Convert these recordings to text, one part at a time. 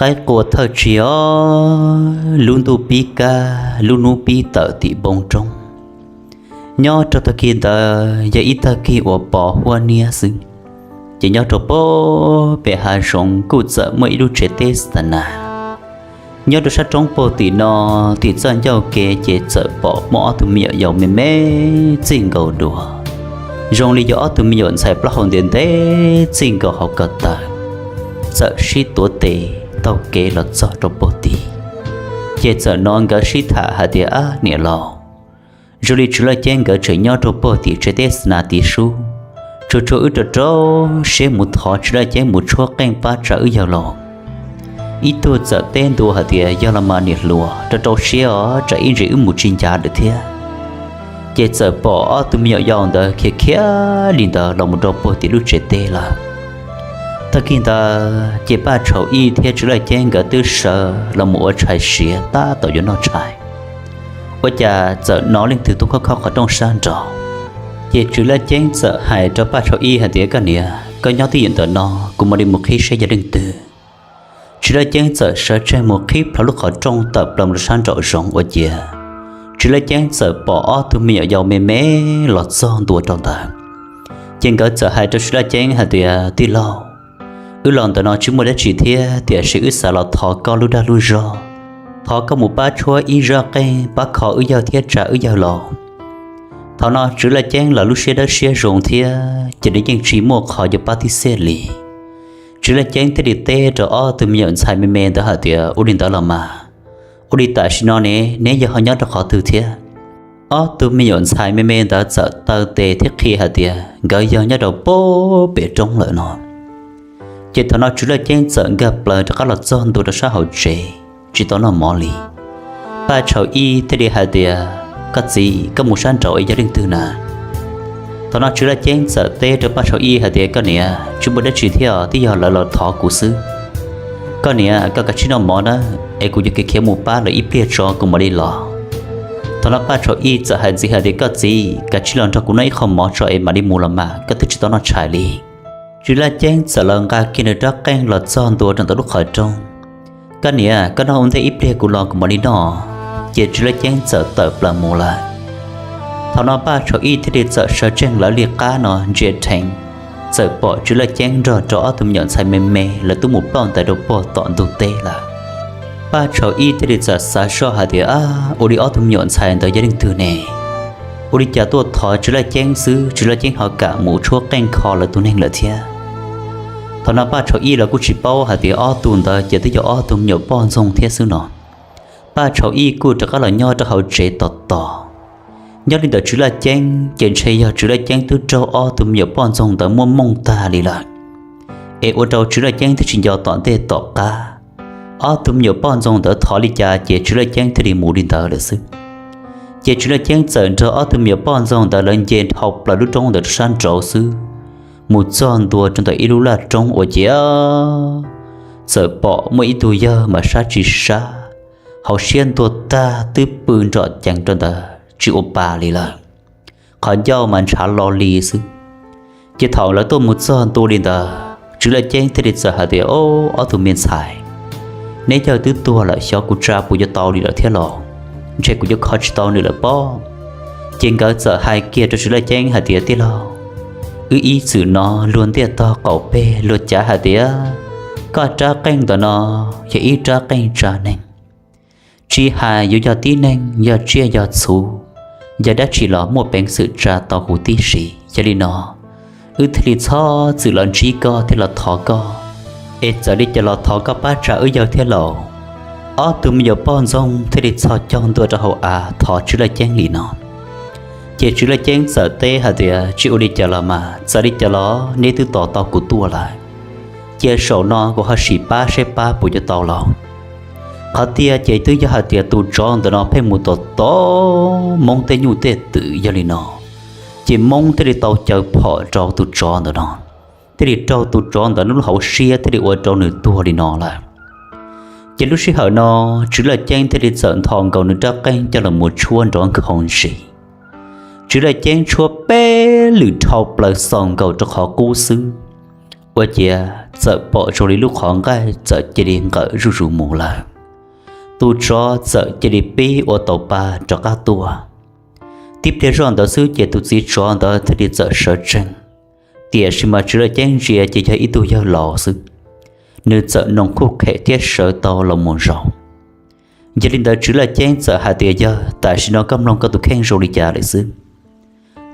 Qaib qua thawj tsi os, lub ntuj pib kab, lub hnub pib tawm tim npoo roob. Nyob rau tag kis ntawd yog ib tag kis uas pos huab niab xwb. Ces nyob rau pem hav zoov kuj txawm muaj ib lub tsev teb xa nas. Nyob rau sab roob puag tim no, tim txoj ncauj kev ces txawm pom muaj ob tug me nyuam yaus me me txij nkaus dua, zoo li yog ob tug me nyuam ntxhais plaub hau ntev ntev txij nkaus hauv ko taw, txawm sib tuav tes taug kev los txog rau puag tid. Ces txawm hnov nkawd sib tham hais tias, Ab niam laus, zoo li Tswv Laj Ceeb nkawd tseem nyob rau puag tim tsev teb xa nas tid sub, tsuag tsuag wb rau rau siab mus thov Tswv Laj Ceeb mus tshuab qeej pab tsa wb yawg laus. Ib tug txawm teb ntua hais tias, Yog los mas niam hluas, rau rau siab os, tsam ib ntsis wb mus tsis ncav lawm thiab. Ces txawm pom ob tug me nyuam yaus ntawd khiav khiav li ntawd los mus rau puag tim lub tsev teb lawm. Tag kis ntawd ces Paj Tshauv Ib thiab Tswv Laj Ceeb nkawd twb sawv los mus ua tshais siav tab tom yuav noj tshais, ua cas txawm hnov leej twg tuaj khob khob qhov rooj sab nraud. Ces Tswv Laj Ceeb txawm hais rau Paj Tshauv Ib hais tias, Koj niam, koj nyob twj ywm ntawm no, kuv mam li mus qhib seb yog leej twg. Tswv Laj Ceeb txawm sawv tsees mus qhib plho lub qhov rooj tawm plaws mus rau sab nraum zoov ua ciav Tswv Laj Ceeb txawm pom ob tug me nyuam yaus me me los txog ntua rau ntawd. Ces nkawd txawm hais rau Tswv Laj Ceeb hais tias, Tij laug, wb los ntawm no tsis muaj dab tsi thiab, tiam sis wb xav los thov koj lub dag lub zog, thov koj mus pab tshuab ib zaj qeej pab kho wb yawg thiab tsa wb yawg laus. Thaum no Tswv Laj Ceeb los lub siab dawb siab zoo thiab ces nws yeej tsis muaj qhov yuav pab tib xiaj li. Tswv Laj Ceeb thiaj li teb rau ob tug me nyuam ntxhais me me ntawd hais tias, Ua li ntawd los mas, ua li tam sim no ne, neb yog ho nyob rau qhov twg thiab? Ob tug me nyuam ntxhais me me ntawd txawm taw tes thiab qhia hais tias nkawd yog nyob rau puag pem roob lawm no. Ces thaum no Tswv Laj Ceeb txawm nkag plaws rov qab los txog ntua rau sab hauv tsev tsis tau noj mov li. Paj Tshauv Ib thiaj li hais tias, Koj txiv, koj mus sab nraud es yog leej twg na? Thaum no Tswv Laj Ceeb txawm teb rau Paj Tshauv Ib hais tias, Koj niam, tsis muaj dab tsi thiab, twb yog lawv los thov kuv xwb. Koj niam, koj kav tsij noj mov na, es kuv yuav khiav khiav mus pab lawv ib pliag tso kuv mam li los. Thaum no Paj Tshauv Ib txawm hais ntxiv hais tias, Koj txiv, kav tsij los nrog kuv noj ib qho mov tso es mam li mus los mas, koj twb tsis tau noj tshais li. Tswv Laj Ceeb txawm los nqa kiag nws rab qeej los txog ntua rau ntawm lub qhov rooj. Koj niam, koj noj ua ntej ib pliag kuv los kuv mam li noj. Ces Tswv Laj Ceeb txawm tawm plaws mus lawm. Thaum no Paj Tshauv Ib thiaj li txawm sawv tsees lawv li qab no ntsia dheev, txawm pom Tswv Laj Ceeb nrog rau ob tug me nyuam ntxhais me me lawv twb mus ploj ntais rau puag tom ntug teb lawm. Paj Tshauv Ib thiaj li txawm xav soj hais tias, Ua li ob tug me nyuam ntxhais ntawd yog leej twg ne? Ua li cas tuaj thov Tswv Laj Ceeb xwb, Tswv Laj Ceeb ho kam mus tshuab qeej kho lawv tus neeg lawm thiab? Thaum no Paj Tshauv Ib los kuj tsis paub hais tias ob tug ntawd ces twb yog ob tug me nyuam poj ntxoog thiab xwb no. Paj Tshauv Ib kuj rov qab los nyob rau hauv tsev tos tos. Nyob li ntawm Tswv Laj Ceeb ces ntshe yog Tswv Laj Ceeb twb raug ob tug me nyuam poj ntxoog ntawd muab mooj tag li lawm, es ua rau Tswv Laj Ceeb twb tsis nco tom ntej tom qab. Ob tug me nyuam poj ntxoog ntawd thov li cas ces Tswv Laj Ceeb thiaj li mus li ntawd lawm xwb. Ces Tswv Laj Ceeb txawm nrog ob tug me nyuam poj ntxoog ntawd lawv nce dhau plaws lub roob ntawd rau sab nraud xwb, mus txog ntua rau ntawm ib lub laj roob ua ciav txawm pom muaj ib tug yawg mas sab tsis sab, hauv siab ntuag tag twb pw nrom cees rau ntawd tsis ua pa li lawm, qhov ncauj mas ntshav lo li xwb. Ces thaum lawv tuaj mus txog ntua li ntawd Tswv Laj Ceeb thiaj li txawm hais tias, Ob tug me ntxhais, neb yawg twb tuag lawm, xyov kuv tsa puas yuav tau li lawm thiab los? Ntshe kuv yuav kho tsis tau nws lawm pob. Ces nkawd txawm hais kiag rau Tswv Laj Ceeb hais tias, Tij laug, wb ib txwm no luag ntiaj tog qaum peg luag cav hais tias koj rab qeej ntawm no yog ib rab qeej tsa neeg, tsis hais yuav yog tib neeg, yog tsiaj yog txhu, yog dab tsi los muaj peev xwm tsa tau huv tib si. Yog li no wb thiaj li txhob txwm los ntsib koj thiab los thov koj, es txawm li cas los thov koj pab tsa wb yawg thiab laus. Ob tug me nyuam poj ntxoog thiaj li txhos caug ntua rau hauv av thov Tswv Laj Ceeb li no. Ces Tswv Laj Ceeb txawm teb hais tias, Tsis ua li cas los mas, txawm li cas los neb twb tos tau kuv tuaj lawm. Cia zaum no kuv ho sim pab seb pab puas yuav tau los. Qhov tiag ces twb yog hais tias tus tsov ntawm no pheej mus tom tom Moob tej nyuj tej twm. Yog li no ces Moob thiaj li tau caw phom rau tus tsov ntawm no, thiaj li raug tus tsov ntawd lub hauv siab thiaj li ua rau nws tuag li no lawm. Ces lub sij hawm no Tswv Laj Ceeb thiaj li txawm nthos nkaus nws rab qeej coj los mus tshuab nrov nkhaus ntsis. Tswv Laj Ceeb tshuab peb lwm dhau plaws xaus nkaus rau qhov qub xwb, Ua ciav txawm pom zoo li lub qhov nqaij txawm cia li nqawm zuj zus mus lawm. Tus tsov txawm cia li pib ua tau pa rov qab tuaj. Tib pliag zoj ntawd xwb ces tus txiv tsov ntawd thiaj li txawm sawv tsees. Tiam sis mas Tswv Laj Ceeb ntsia ces yog ib tug yawg laus xwb, nws txawm noo khuj qhem thiab sawv tau los mus zaum. Yog li ntawd Tswv Laj Ceeb txawm hais tias, Yawg, tam sim no koj mloog koj tus kheej zoo li cas lawm xwb?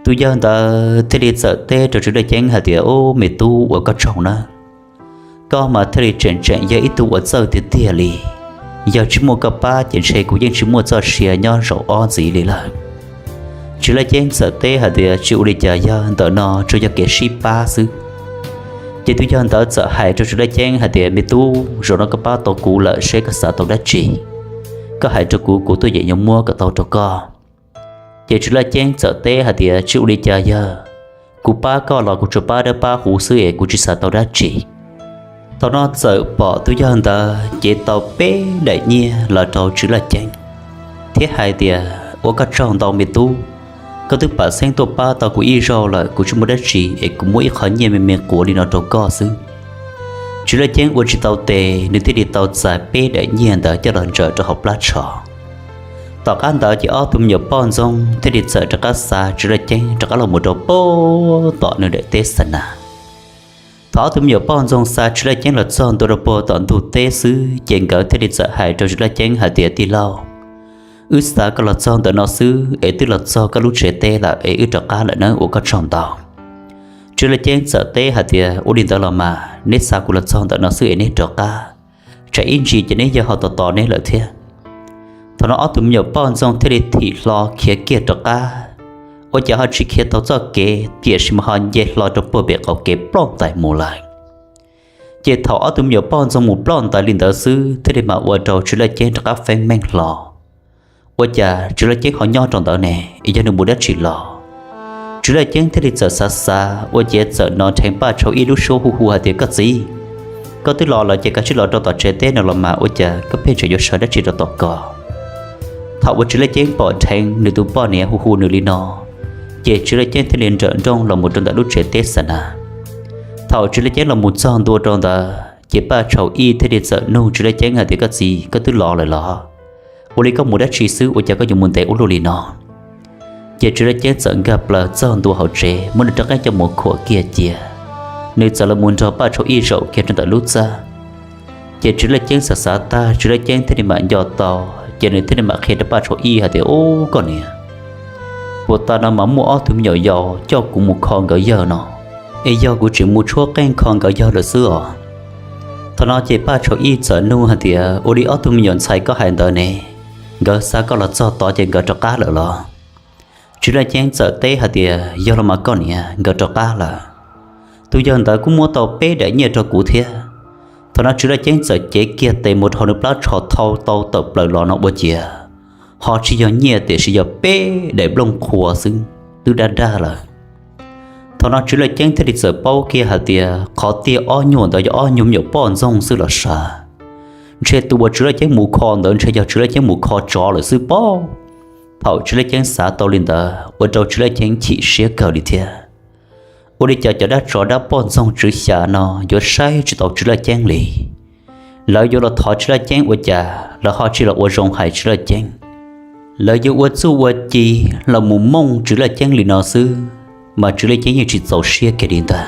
Tus yawg ntawd thiaj li txawm teb rau Tswv Laj Ceeb hais tias, Ub, me tub, ua koj tsaug nawb. Koj mas thiaj li tseem tseem yog ib tug uas txawj tiag tiag li. Yog tsis muaj koj pab ces ntshe kuv yeej tsis muaj txoj sia nyob zaum ob ntxiv li lawm. Tswv Laj Ceeb txawm teb hais tias, Tsis ua li cas yawg, ntawm no tsuas yog kev sib pab xwb. Ces tus yawg ntawd txawm hais rau Tswv Laj Ceeb hais tias, Me tub, zaum no koj pab tau kuv lawm, seb koj xav tau dab tsi, koj hais rau kuv, kuv tuaj yeem yuav muab kom tau rau koj. Ces Tswv Laj Ceeb txawm teb hais tias, Tsis ua li cas yawg, kuv pab koj los kuv tsuas pab dawb pab huv xwb es kuv tsis xav tau dab tsi. Thaum no txawm pom tus yawg ntawd cev tau peb daim nyiaj los rau Tswv Laj Ceeb thiab hais tias, Ua koj tsaug ntau me tub, koj twb pam xeeb tuaj pab tau kuv ib zaug lawm, kuv tsis muaj dab tsi es kuv muab ib qho nyiaj me me quav li no rau koj xwb. Tswv Laj Ceeb ua tsis tau tes, nws thiaj li tau txais peb daim nyiaj ntawd coj los ntsaws rau hauv plab tsho. Tom qab ntawd ces ob tug me nyuam poj ntxoog thiaj li txawm rov qab xa Tswv Laj Ceeb rov qab los mus rau pem tom nws daim teb xa nas. Thaum ob tug me nyuam poj ntxoog xa Tswv Laj Ceeb los txog ntua rau puag tom ntug teb xwb ces nkawd thiaj li txawm hais rau Tswv Laj Ceeb hais tias, Tij laug, wb xa koj los txog ntawm no xwb es twb los txog koj lub tsev teb lawm es wb rov qab lawm nawb, ua koj tsaug ntau. Tswv Laj Ceeb txawm teb hais tias, Ua li ntawd los mas, neb xa kuv los txog ntawm no xwb es neb rov qab, tsam ib ntsis ces neb yawg ho tos tos neb lawm thiab. Thaum no ob tug me nyuam poj ntxoog thiaj li thim hlo khiav kiag rov qab, ua cas ho tsis khiav tau txoj kev tiam sis mas ho nce hlo rau puag pem qaum kev ploj ntais mus lawm. Ces thaum ob tug me nyuam poj ntxoog mus ploj ntais li ntawd xwb thiaj li mam ua rau Tswv Laj Ceeb rov qab feeb meej hlo. Ua cas Tswv Laj Ceeb ho nyob rau ntawd ne, yog nws mus dab tsi los? Tswv Laj Ceeb thiaj li txawm xav xav ua ciav txawm hnov dheev Paj Tshau Ib lub suab hu hu hais tias, Koj txiv, koj twb los lawm ces kav tsij los rau tom tsev teb no los mas, ua cas koj pheej tseem yuav sawv dab tsi rau tom ko? Thaum uas Tswv Laj Ceeb pom dheev nws tus poj niam hu hu nws li no, ces Tswv Laj Ceeb thiaj li nrawm nrooj los mus rau ntawm lub tsev teb xa nas. Thaum Tswv Laj Ceeb los mus txog ntua rau ntawd ces Paj Tshau Ib thiaj li txawm nug Tswv Laj Ceeb hais tias, Koj txiv, koj twb los lawm los? Ua li koj mus dab tsi xwb ua cas koj yuav mus ntev ua luaj li no? Ces Tswv Laj Ceeb txawm nkag plaws txog ntua hauv tsev muab nws rab qeej coj mus khuam kiag cia, nws txawm los mus nrog Paj Tshau Ib zaum kiag rau ntawm lub txaj. Ces Tswv Laj Ceeb xav xav tag, Tswv Laj Ceeb thiaj li mam nco tau, ces nws thiaj li mam qhia rau Paj Tshau Ib hais tias, Ub, koj niam, puag ta no mas muaj ob tug me nyuam yaus coj kuv mus kho nkawd yawg no, es yog kuv tseem mus tshuab qeej kho nkawd yawg lawm xwb os. Thaum no ces Paj Tshau Ib txawm nug hais tias, Ua li ob tug me nyuam ntxhais koj hais ntawd ne, nkawd xa koj los txog tod ces nkawd rov qab lawm los? Tswv Laj Ceeb txawm teb hais tias, Yog los mas koj niam, nkawd rov qab lawm. Tus yawg ntawd kuj muab tau peb daim nyiaj rau kuv thiab. Thaum no Tswv Laj Ceeb txawm cev kiag tes mus rau hauv nws plab tsho thau tau tawm plaws los no ua ciav ho tsis yog nyiaj tiam sis yog peb daim nplooj qhuav xwb, twb daj daj lawm. Thaum no Tswv Laj Ceeb thiaj li txawm paub kiag hais tias qhov tiag ob nyuag ntawd yog ob nyuag me nyuam poj ntxoog xwb los sav. Ntshe tus uas Tswv Laj Ceeb mus kho ntawd ntshe yog Tswv Laj Ceeb mus kho tsov lawm xwb pob. Thaum Tswv Laj Ceeb xav tau li ntawd ua rau Tswv Laj Ceeb chim siab kawg li thiab. Ua li cas cov dab tsov dab poj ntxoog tswv xya no yuav saib tsis tau Tswv Laj Ceeb li? Lawv yuav los thov Tswv Laj Ceeb ua cas lawv ho tsis los ua zoo hais Tswv Laj Ceeb. Lawv yuav ua txuj ua ci los mus mooj Tswv Laj Ceeb li no xwb, mas Tswv Laj Ceeb yeej tsis txaus siab kiag li ntag.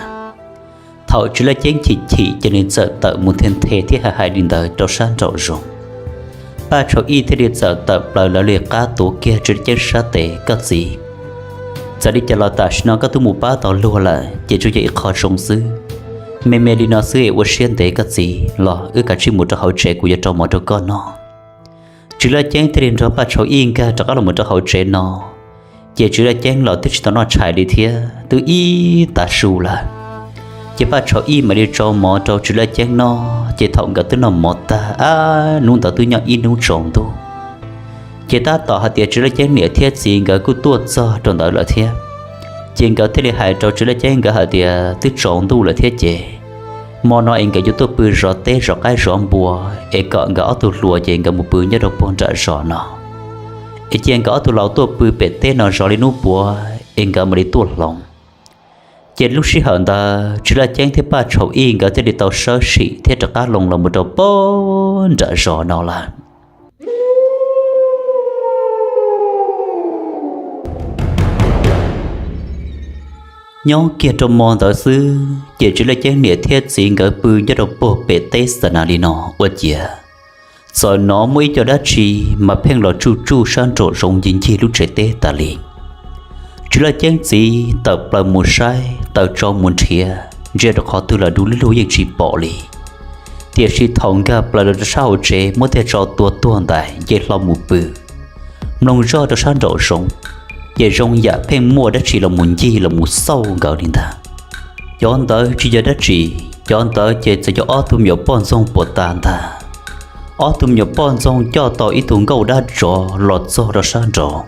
Thaum Tswv Laj Ceeb chim chim ces nws txawm tawm mus nthe nthe thiab hais hais li ntawd rau sab nraum zoov. Paj Tshau Ib thiaj li txawm tawm plaws lawv li qab tuav kiag Tswv Laj Ceeb sab tes, Koj txiv, txawm li cas los tam sim no koj twb mus pab tau luag lawm ces tsuas yog ib qho zoo xwb. Me me li no xwb es ua siab ntev koj txiv, los wb kav tsij mus rau hauv tsev, kuv yuav rau mov rau koj noj. Tswv Laj Ceeb thiaj li nrog Paj Tshau Ib nkag rov qab los mus rau hauv tsev no. Ces Tswv Laj Ceeb los twb tsis tau noj tshais li thiab, twb ib tav su lawm. Ces Paj Tshau Ib mam li tsau mov rau Tswv Laj Ceeb noj, ces thaum nkawd twb noj mov tag, ab, hnub ntawd twb nyob ib hnub tsaus ntuj. Ces tab tom hais tias Tswv Laj Ceeb niam thiab txiv nkawd kuj tuaj txog rau ntawd lawm thiab. Ces nkawd thiaj li hais rau Tswv Laj Ceeb nkawd hais tias twb tsaus ntuj lawm thiab ces hmo no es nkawd yuav tuaj pw zov teb zov qaib zov npua, es kom nkawd ob tug hluas ces nkawd mus pw nyob rau puag nram zos no. Es cia nkawd ob tug laus tuaj pw pem teb no zov li hnub puav es nkawd mam li tuaj hloov. Ces lub sij hawm ntawd Tswv Laj Ceeb thiab Paj Tshau Ib nkawd thiaj li tau sawb sim thiab rov qab loo los mus rau pem nram zos no lawm. Nyob kiag rau hmo ntawd xwb ces Tswv Laj Ceeb niam thiab txiv nkawd pw nyob rau puag pem teb xa nas li no ua ciav, txawm hnov muaj ib co dab tsi mas pheej los tsuj tsuj sab nraum zoov ncig ncig lub tsev teb tas li. Tswv Laj Ceeb txiv tawm plaws mus saib, tawm tso mus nrhiav, ntsia rau qhov twg los du lug yeej tsis pom li. Tiam sis thaum nkag plaws los rau sab hauv tsev muab tej tso tua tuag ntais nce hlo mus pw, mloog zoj rau sab nraum zoov, ces zoo yam pheej muaj dab tsi los mus ncig los mus xauj nkawd li ntag. Cov ntawd tsis yog dab tsi, cov ntawd ces txawm yog ob tug me nyuam poj ntxoog puag ta ntag. Ob tug me nyuam poj ntxoog coj tau ib tug nkauj dab tsov los txog rau sab nraud,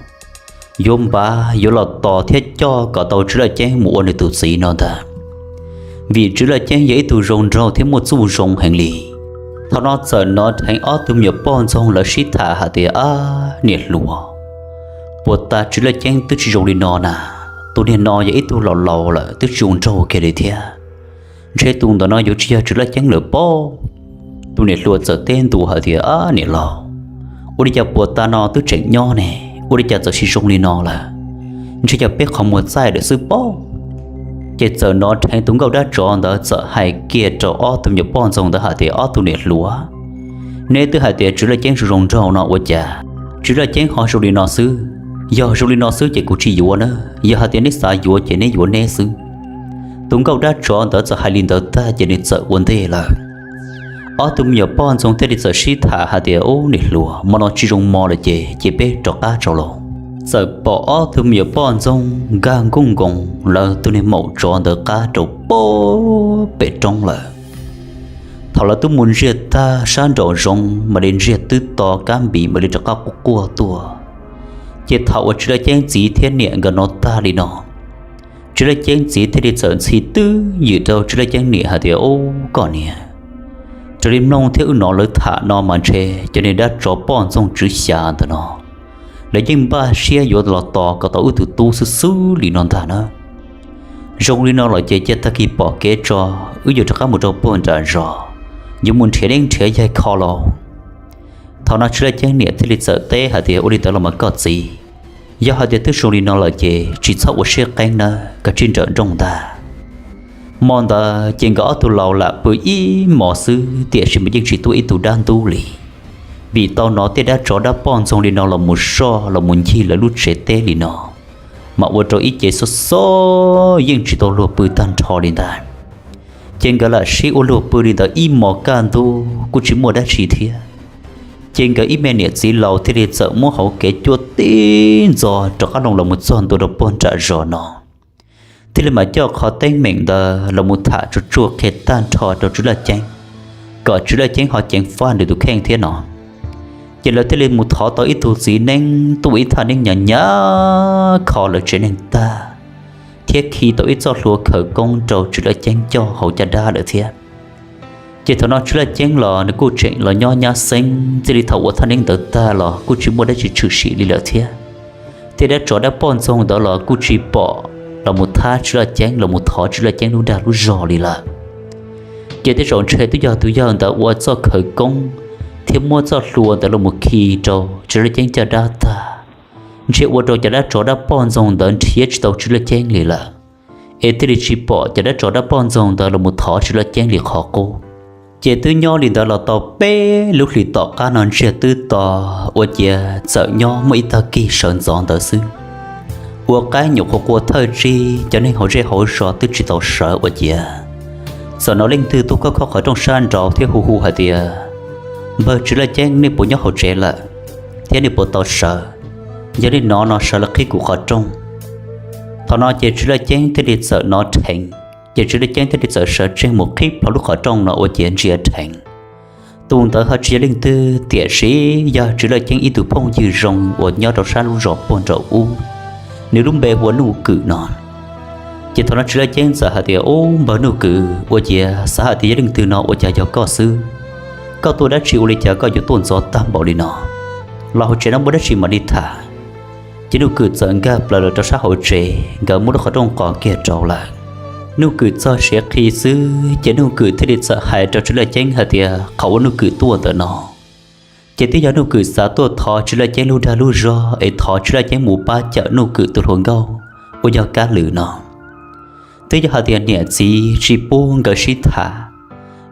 yuav npav yuav los tos thiab coj kom tau Tswv Laj Ceeb mus ua nws tus txiv no ntag. Vim Tswv Laj Ceeb yog ib tug zoo nraug thiab muaj txuj zoo heev li. Thaum no txawm hnov dheev ob tug me nyuam poj ntxoog lawv sib tham hais tias, Ab niam hluas, puag ta Tswv Laj Ceeb twb tsis zoo li no na. Tus niag no yog ib tug laus laus lawm twb tsis zoo nraug kiag li thiab. Ntshe tus ntawm no yuav tsis yog Tswv Laj Ceeb lawm pob. Tus niam hluas txawm teb ntua hais tias, Ab niam laus, ua li cas puag ta no twb tseem nyob ne, ua li cas txawm sis zoo li no lawm? Ntshe yog peb qhov muag txaij lawm xwb pob. Ces txawm hnov dheev tus nkauj dab tsov ntawd txawm hais kiag rau ob tug me nyuam poj ntxoog ntawd hais tias, Ob tug niam hluas, neb twb hais tias Tswv Laj Ceeb zoo zoo nraug no ua cas Tswv Laj Ceeb ho zoo li no xwb? Yog zoo li no xwb ces kuv tsis yuav na, yog hais tias neb xav yuav ces neb yuav neb xwb. Tus nkauj dab tsov ntawd txawm hais li ntawd tag ces nws txawm ua ntej lawm. Ob tug me nyuam poj ntxoog thiaj li txawm sib tham hais tias, Ub niam hluas, hmo no tsis zoo hmo lawm ces cia peb rov qab tso los. Txawm pom ob tug me nyuam poj ntxoog nkag nkuj nkoos lawv tus niag maum tsov ntawd qab rau puag pem roob lawm. Thaum lawv twb mus ntsiag tag sab nraum zoov mam li ntsiag twb to kab npis mam li rov qab quaj quaj tuaj, ces thaum uas Tswv Laj Ceeb txiv thiab niam nkawd hnov tag li no, Tswv Laj Ceeb txiv thiaj li txawm ntxhi twb ywm rau Tswv Laj Ceeb niam hais tias, Ub koj niam, raws li mloog thiab wb hnov lawv tham no mas ntshe cov niag dab tsov poj ntxoog tswv xya ntawm no lawv yeej npaj siab yuav los tos kom tau wb tus tub xwb xwb li no ntag na. Zoo li no los ces cia tag kis pom kev tso, wb yuav rov qab mus rau puag nram zos, yuav mus nrhiav neeb nrhiav yaig kho los. Thaum no Tswv Laj Ceeb niam thiaj li txawm teb hais tias, Ua li ntawd los mas koj txiv, yog hais tias twb zoo li no lawm ces tsis txhob ua siab qeeb nawb, koj cia li nrawm nrooj ntag. Hmo ntawd ces nkawd ob tug laus lam pw ib hmos xwb tiam sis mas yeej tsis tuaj ib tug dab ntub li, vim tau hnov tej dab tsov dab poj ntxoog li no los mus soj los mus ncig lawv lub tsev teb li no, mas ua rau ib ce xob xob yeej tsis tau luag pw tag nrho li ntag. Ces nkawd lam sib ua luag pw li ntawd ib hmos kaj ntug kuj tsis muaj dab tsi thiab. Ces nkawd ib me niam txiv laus thiaj li txawm muab hauv kev cuaj tib ntxov rov qab loo los mus txog ntua rau puag nram zos no, thiaj li mam coj qhov teeb meem ntawd los mus tham tsuag tsuag qhia tag nrho rau Tswv Laj Ceeb, kom Tswv Laj Ceeb ho ceev faj nws tus kheej thiab no. Ces lawv thiaj li mus thov tau ib tug txiv neeb tuaj ua ib thaj neeb hnyav hnyav kho lawv tsev neeg tag, thiab khi tau ib txoj hlua khawv koob rau Tswv Laj Ceeb coj hauv caj dab lawm thiab. Ces thaum no Tswv Laj Ceeb los nws kuj tseem los nyob nyab xeeb, txij li thaum ua thaj neeb ntawd tag los kuj tsis muaj dab tsi tshwm sim li lawm thiab. Tej dab tsov dab poj ntxoog ntawd los kuj tsis pom los mus thab Tswv Laj Ceeb los mus thov Tswv Laj Ceeb lub dag lub zog li lawm. Ces tej zaum ntshe twb yog tus yawg ntawd ua txoj khawv koob thiab muab txoj hlua ntawd los mus khi rau Tswv Laj Ceeb caj dab tag, ntshe ua rau cov dab tsov dab poj ntxoog ntawd nrhiav tsis tau Tswv Laj Ceeb li lawm, es thiaj li tsis pom cov dab tsov dab poj ntxoog ntawd los mus thov Tswv Laj Ceeb li qhov qub. Ces twb nyob li ntawd los tau peb lub hlis tom qab no ntsiag twb to, ua ciav txawm nyob muaj ib tag kis sawv ntxov ntawd xwb. Ua qaib nyuam qhuav qua thawj tsig, cov neeg hauv zej hauv zos twb tsis tau sawv ua ciav txawm hnov leej twg tuaj khob khob qhov rooj sab nraud thiab hu hu hais tias, Npawg Tswv Laj Ceeb, nej puas nyob hauv tsev lawm, thiab nej puas tau sawv? Yog nej hnov no sawv los qhib kuv qhov rooj. Thaum no ces Tswv Laj Ceeb thiaj li txawm hnov dheev, ces Tswv Laj Ceeb thiaj li txawm sawv tsees mus qhib plho lub qhov rooj no ua ciav ntsia dheev. Tus ntawd ho tsis yog leej twg tiam sis yog Tswv Laj Ceeb ib tug phooj ywg zoo uas nyob rau sab lub zos puag nraum ub, nws lub npe hu ua Nuj Kwm no. Ces thaum no Tswv Laj Ceeb txawm hais tias, Ub, npawg Nuj Kwm, ua ciav xav hais tias yog leej twg no ua cas yog koj xwb? Koj tuaj dab tsi ua li cas koj yuav tuaj ntxov tag npaum li no? Los hauv tsev no muaj dab tsi mam li tham. Ces Nuj Kwm txawm nkag plaws los rau sab hauv tsev, nkawd muab lub qhov rooj qos kiag rau lawm. Nuj Kwm txog siav qhi xwb ces Nuj Kwm thiaj li txawm hais rau Tswv Laj Ceeb hais tias qhov uas Nuj Kwm tuaj ntawm no ces twb yog Nuj Kwm xav tuaj thov Tswv Laj Ceeb lub dag lub zog es thov Tswv Laj Ceeb mus pab cawm Nuj Kwm tus hluas nkauj uas yog Kab Lwm no. Twb yog hais tias niam txiv tsis pub nkawd sib tham,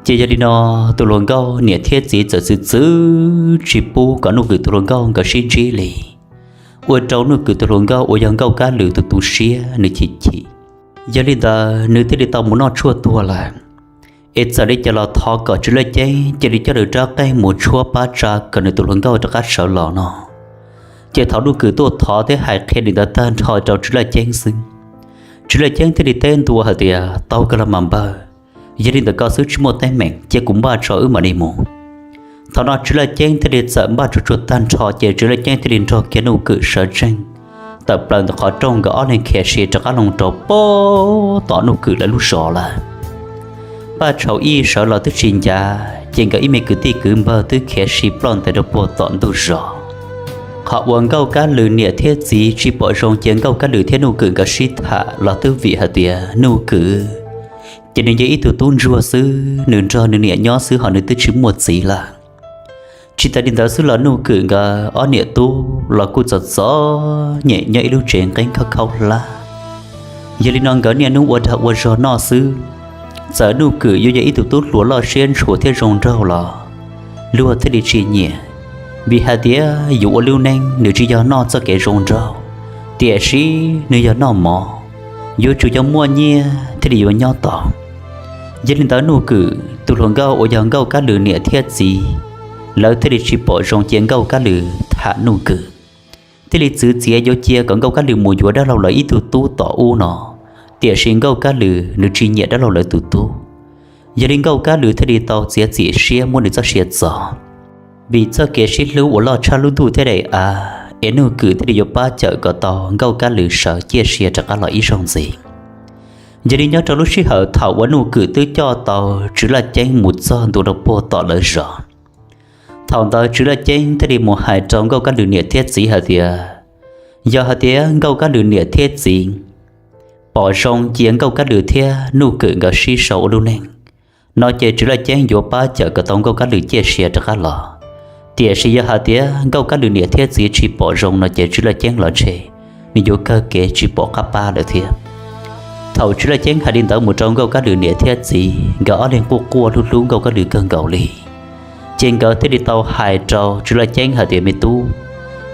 ces yog li no tus hluas nkauj niam thiab txiv txawm txwv txwv tsis pub kom Nuj Kwm tus hluas nkauj nkawd sib ntsib li, ua rau Nuj Kwm tus hluas nkauj uas yog Nkauj Kab Lwm tus tu siab nws chim chim. Yog li ntawd nws thiaj li tau mus noj tshuaj tuag lawm. Es txawm li cas los thov kom Tswv Laj Ceeb cia li coj nws rab qeej mus tshuab pab tsa kom nws tus hluas nkauj rov qab sawv los no. Ces thaum Nuj Kwm tuaj thov thiab hais qhia li ntawd tag nrho rau Tswv Laj Ceeb xwb, Tswv Laj Ceeb thiaj li teb ntua hais tias, tau kawg los mas npawg, yog li ntawd koj xwb tsis muaj teeb meem, cia kuv npaj tso wb mam li mus. Thaum no Tswv Laj Ceeb thiaj li txawm npaj tsuag tsuag tag nrho ces Tswv Laj Ceeb thiaj li nrog kiag Nuj Kwm sawv tsees tawm plaws ntawm qhov rooj, nkawd ob leeg khiav sia rov qab loo rau pem tom Nuj Kwm lawv lub zos lawm. Npaj tshau ib sawv los twb tsis ncav ces nkawd ib me kwv tij kwv npawg twb khiav sia ploj ntais rau puag tom ntug zos. Qhov uas Nkauj Kab Lwm niam thiab txiv tsis pom zoo cia Nkauj Kab Lwm thiab Nuj Kwm nkawd sib tham los twb vim hais tias Nuj Kwm ces nws yog ib tug tub ntsuag xwb, nws nrog nws niam nyob xwb ho nws twb tsis muaj txiv lawm. Tsis tas li ntawd xwb los Nuj Kwm nkawd ob niam tub los kuj txom txom nyem nyob ib lub tsev nqeeb khaub khaub hlab. Yog li no nkawd niaj hnub ua dag ua zog noj xwb. Txawm Nuj Kwm yuav yog ib tug tub hluas loj siab ntshua thiab zoo nraug los luag thiaj li tsis nyiam, vim hais tias yus ua lub neej nws tsis yog noj txoj kev zoo nraug, tiam sis nws yog noj mov, yuav tsum yog muaj nyiaj thiaj li yuav nyob tau. Yog li ntawd Nuj Kwm tus hluas nkauj uas yog Nkauj Kab Lwm niam thiab txiv, lawv thiaj li tsis pom zoo cia Nkauj Kab Lwm tham Nuj Kwm, thiaj li txwv txiav yuav cia kom Nkauj Kab Lwm mus yuav dab laug lawv ib tug tub tom ub no, tiam sis Nkauj Kab Lwm nws tsis nyiam dab laug lawv tus tub. Yog li Nkauj Kab Lwm thiaj li tau txiav txim siab muab nws txoj sia txov, vim txoj kev sib hlub uas loj tshaj lub ntuj thiab daim av es Nuj Kwm thiaj li yuav pab cawm kom tau Nkauj Kab Lwm sawv ciaj sia rov qab los ib zaug ntxiv. Yog li nyob rau lub sij hawm thaum uas Nuj Kwm twb coj tau Tswv Laj Ceeb mus txog ntua rau puag tom lawv zos, thaum ntawd Tswv Laj Ceeb thiaj li mus hais rau Nkauj Kab Lwm niam thiab txiv hais tias, yog hais tias Nkauj Kab Lwm niam thiab txiv pom zoo cia Nkauj Kab Lwm thiab Nuj Kwm nkawd sib sau ua lub neej no ces Tswv Laj Ceeb yuav pab cawm kom tau Nkauj Kab Lwm ciaj sia rov qab los. Tiam sis yog hais tias Nkauj Kab Lwm niam thiab txiv tsis pom zoo no ces Tswv Laj Ceeb los ntshe nws yuav kawg kev tsis pom qab pab lawm thiab. Thaum Tswv Laj Ceeb hais li ntawd mus rau Nkauj Kab Lwm niam thiab txiv, nkawd ob leeg quaj quaj hlub hlub Nkauj Kab Lwm kawg nkaus li. Ces nkawd thiaj li tau hais rau Tswv Laj Ceeb hais tias, me tub,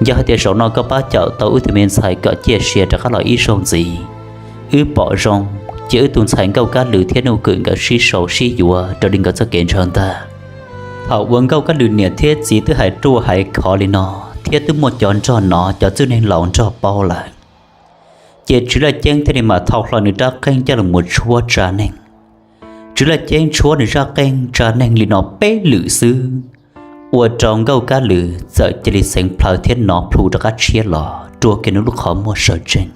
yog hais tias zaum no koj pab cawm tau wb tus me ntxhais kom ciaj sia rov qab los ib zaug ntxiv, wb pom zoo cia wb tus ntxhais Nkauj Kab Lwm thiab Nuj Kwm nkawd sib sau sib yuav raws li nkawd txoj kev ntshaw ntag. Thaum uas Nkauj Kab Lwm niam thiab txiv twb hais ruaj hais khov li no thiab twb muaj cov nrog no cov txwj neeg laus nrog paub lawm, ces Tswv Laj Ceeb thiaj li mam thau hlo nws rab qeej coj los mus tshuab tsa neeg. Tswv Laj Ceeb tshuab nws rab qeej tsa neeg li no peb lwm xwb, ua rau Nkauj Kab Lwm txawm cia li xeev plhaw thiab nov plhu rov qab tshiab los rua kiag nws lub qhov muag sawv tsees.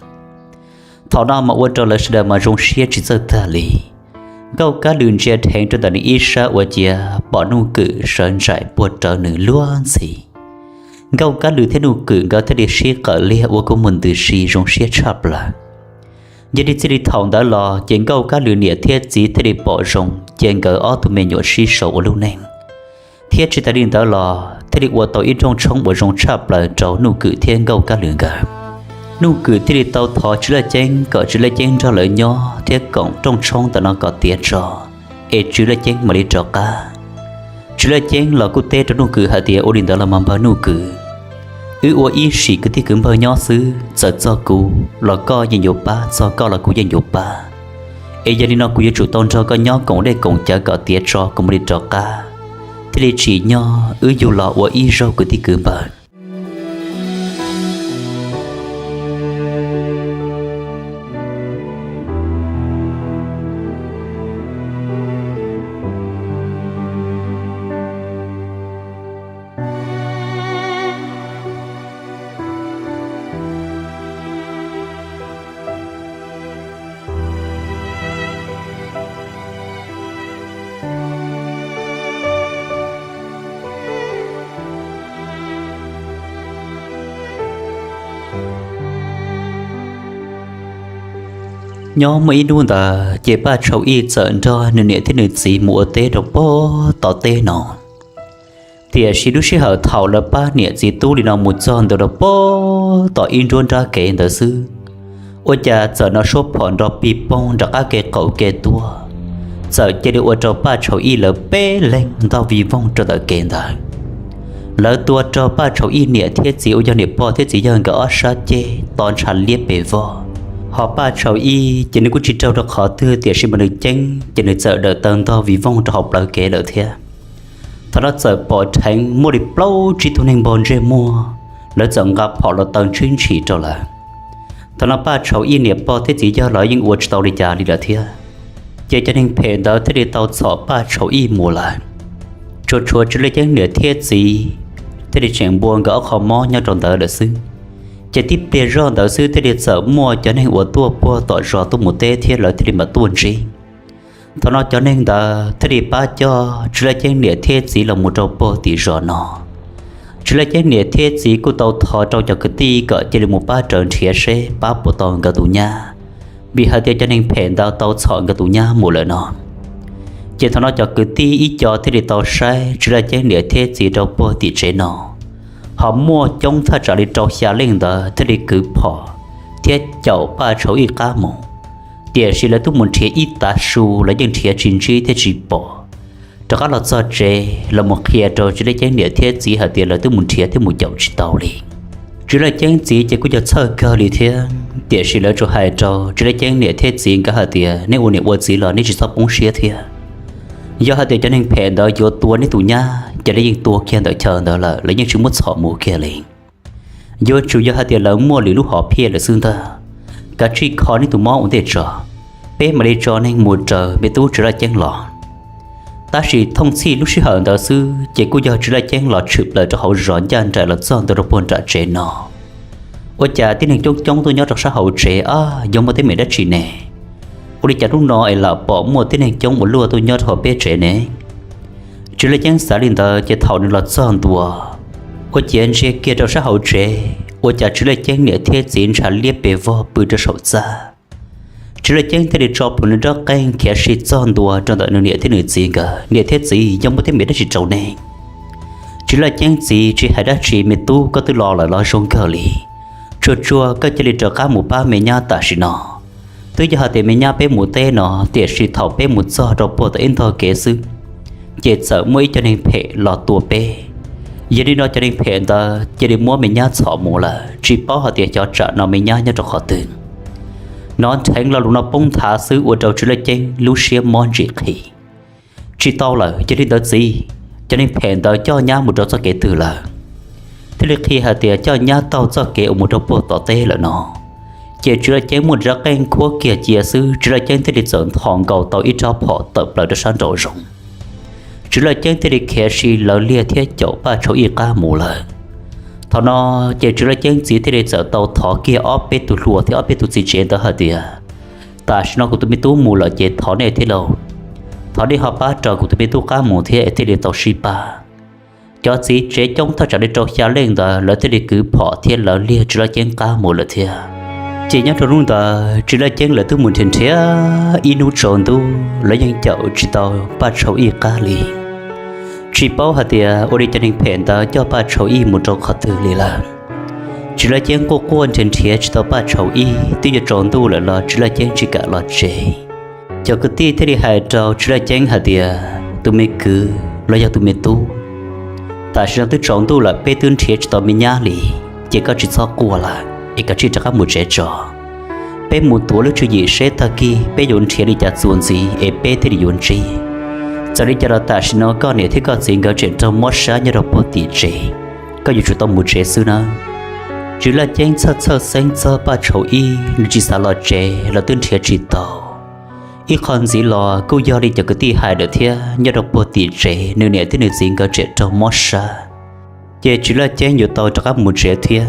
Thaum no mas ua rau lawv sawv daws mas zoo siab tsis txawj tag li. Nkauj Kab Lwm ntsia dheev rau ntawm nws ib sab ua ciav pom Nuj Kwm sawv ntsais puag rawv nws luag ntxhi. Nkauj Kab Lwm thiab Nuj Kwm nkawd thiaj li sib qawm liag ua kua muag ntws si zoo siab tshaj plaws. Yog li txij li thaum ntawd los ces Nkauj Kab Lwm niam thiab txiv thiaj li pom zoo cia nkawd ob tug me nyuam sib sau ua lub neej, thiab tsis tas li ntawd los thiaj li ua tau ib rooj tshoob uas zoo tshaj plaws rau Nuj Kwm thiab Nkauj Kab Lwm nkawd. Nuj Kwm thiaj li tau thov Tswv Laj Ceeb kom Tswv Laj Ceeb nrog lawv nyob thiab koom rooj tshoob ntawm no kom tiav tso, es Tswv Laj Ceeb mam li rov qab. Tswv Laj Ceeb los kuj teb rau Nuj Kwm hais tias, ua li ntawd los mas npawg Nuj Kwm, wb ua ib sim kwv tij kwv npawg nyob xwb, txawm txog kuv los koj yeej yuav pab, txog koj los kuv yeej yuav pab. Es yog li no kuv yuav tsum tau nrog koj nyob koom dej koom cawv kom tiav tso kuv mam li rov qab, thiaj li tsim nyog wb yug los ua ib zaug kwv tij kwv npawg. Nyob muaj ib hnub ntawd ces Paj Tshau Ib txawm nrog nws niam thiab nws txiv mus ua teb rau pog tom teb no. Tiam sis lub sij hawm thaum lawv pab niam txiv tub li no mus txog ntawm rau pog tom ib nruab nrab kev ntawd xwb, ua cas txawm hnov suab phom nrov pig poog nram qab kev qaum kev tuaj, txawm cia li ua rau Paj Tshau Ib lawv peb leeg ntog vij voog rau ntawm kev ntawd. Lawv tua rau Paj Tshau Ib niam thiab txiv uas yog niam pog thiab txiv yawg nkawd ob sab ceg to ntshav liab pes vog. Ho Paj Tshau Ib ces nws kuj tsis raug rau qhov twg tiam sis mas nws ceeb ces nws txawm dawm taw ntog vij voog rau hauv plawv kev lawm thiab. Thaum no txawm pom dheev muaj li plaub tsib tug neeg npog ntsej muag, lawv txawm nqa phom los taw ntshib ntshis rau lawm. Thaum no Paj Tshau Ib niam pog thiab txiv yawg los yeej ua tsis tau li cas li lawm thiab. Ces cov neeg phem ntawd thiaj li tau txhom Paj Tshau Ib mus lawm. Tsuas tshuav Tswv Laj Ceeb niam thiab txiv thiaj li tseem npua nkawd ob qho mob nyob rau ntawd lawm xwb. Ces tib pliag zoj ntawd xwb thiaj li txawm muaj cov neeg uas tuaj puag tom zos tuaj mus teb thiab lawv thiaj li mam tuaj ntsib. Thaum no cov neeg ntawd thiaj li pab coj Tswv Laj Ceeb niam thiab txiv los mus rau puag tim zos no. Tswv Laj Ceeb niam thiab txiv kuj tau thov rau cov kwv tij kom cia li mus pab raws nrhiav seb pab puas tau nkawd tus nyab, vim hais tias cov neeg phem ntawd tau txhom nkawd tus nyab mus lawm no. Ces thaum no cov kwv tij ib co thiaj li tau saib Tswv Laj Ceeb niam thiab txiv rau puag tim tsev no, ho muaj coob thaj tsam li rau xya leej ntawd thiaj li kwv phom thiab caum Paj Tshau Ib qab mus. Tiam sis lawv twb mus nrhiav ib tav su lawv yeej nrhiav tsis ntsib thiab tsis pom. Rov qab los txog tsev los mus qhia rau Tswv Laj Ceeb niam thiab txiv hais tias lawv twb mus nrhiav thiab mus caum tsis tau li. Tswv Laj Ceeb txiv ces kuj yog txhawj kawg li thiab, tiam sis lawv tsuas hais rau Tswv Laj Ceeb niam thiab txiv nkawd hais tias nej ua niam ua txiv los nej tsis txhob poob siab thiab. Yog hais tias cov neeg phem ntawd yuav tua nej tus nyab ces lawv yeej tua kiag ntawm chaw ntawd lawm, lawv yeej tsis muab txhom mus kiag li. Yuav tsum yog hais tias lawv muaj lwm lub hom phiaj lawm xwb ntag. Kav tsij kho nej tus mob ua ntej tso, peb mam li tso neeg mus raws me tub Tswv Laj Ceeb los. Tab sis thooj txhij lub sij hawm ntawd xwb ces kuj yog Tswv Laj Ceeb los tshwm plaws rau hauv zos ncaj nraim los txog ntua rau puag nram tsev no. Ua cas tib neeg coob coob tuaj nyob rau sab hauv tsev, ab, yog muaj teeb meem dab tsi ne? Ua li cas hnub no es lam pom muaj tib neeg coob ua luaj tuaj nyob rau hauv peb tsev ne? Tswv Laj Ceeb xav li ntawd ces thaum nws los txog ntua, ua ciav ntsia kiag rau sab hauv tsev ua cas Tswv Laj Ceeb niam thiab txiv ntshav liab pes vog pw rau saum txaj. Tswv Laj Ceeb thiaj li tso plhuav nws rab qeej khiav si txog ntua rau ntawm nws niam thiab nws txiv nkawd, niam thiab txiv, yog muaj teeb meem dab tsi rau nej? Tswv Laj Ceeb txiv, tsis hais dab tsi, me tub, koj twb los lawm los zoo kawg li. Tsuag tsuag koj cia li rov qab mus pab me nyab tam sim no. Twb yog hais tias me nyab peb mus teb no, tiam sis thaum peb mus txog rau puag tom ib ntog kev xwb, ces txawm muaj ib co neeg phem los tua peb. Yog li no cov neeg phem ntawd cia li muab me nyab txhom mus lawm, tsis paub hais tias xyov tsam no me nyab nyob rau qhov twg. Hnov dheev lo lus no poob nthav xwb ua rau Tswv Laj Ceeb lub siab mob ntsim qhi. Tsis tau lawm, yog li ntawd txiv, cov neeg phem ntawd coj nyab mus rau txoj kev twg lawm? Thiaj li qhia hais tias coj nyab taug txoj kev uas mus rau puag tom teb lawm no. Ces Tswv Laj Ceeb muab rab qeej khuab kiag cia xwb, Tswv Laj Ceeb thiaj li txawm nthos nkaus tau ib rab phom tawm plaws rau sab nraum zoov. Tswv Laj Ceeb thiaj li khiav si lawv liag thiab caum Paj Tshau Ib qab mus lawm. Thaum no ces Tswv Laj Ceeb txiv thiaj li txawm tau thov kiag ob peb tug hluas thiab ob peb tug txiv tsev ntawd hais tias, tam sim no kuv tus me tub mus lawm ces thov nej thiab lauj, thov nej ho pab raws kuv tus me tub qab mus thiab es thiaj li tau sib pab. Cov txiv tsev coob thaj tsam li rau xya leej ntawd lawv thiaj li kwv phom thiab lawv liag Tswv Laj Ceeb qab mus lawm thiab. Ces nyob rau hnub ntawd Tswv Laj Ceeb lawv twb mus nrhiav nrhiav ib hnub tsaus ntuj los yeej caum tsis tau Paj Tshau Ib qab li. Tsis paub hais tias ua li cov neeg phem ntawd coj Paj Tshau Ib mus rau qhov twg li lawm. Tswv Laj Ceeb quaj quaj nrhiav nrhiav tsis tau Paj Tshau Ib, twb yuav tsaus ntuj lawm los Tswv Laj Ceeb tsis kam los tsev. Cov kwv tij thiaj li hais rau Tswv Laj Ceeb hais tias, tus me kwv los yog tus me tub, tam sim no twb tsaus ntuj lawm peb twb nrhiav tsis tau me nyab li, ces koj tsis txhob quaj lawm es kav tsij rov qab mus tsev tso. Peb mus tuav lub tswv yim seb tag kis peb yuav nrhiav li cas txuas ntxiv es peb thiaj li yuav ntsib. Txawm li cas los tam sim no koj niam thiab koj txiv nkawd tseem raug mob sab nyob rau puag tim tsev, koj yuav tsum tau mus tsev xwb nawb. Tswv Laj Ceeb txhawj txhawj xeeb txog Paj Tshau Ib, nws tsis xav los tsev los twb nrhiav tsis tau. Ib qho ntxiv los kuj yog li cov kwv tij hais lawm thiab, nyob rau puag tim tsev nws niam thiab nws txiv nkawd tseem raug mob sab, ces Tswv Laj Ceeb yuav tau rov qab mus tsev thiab.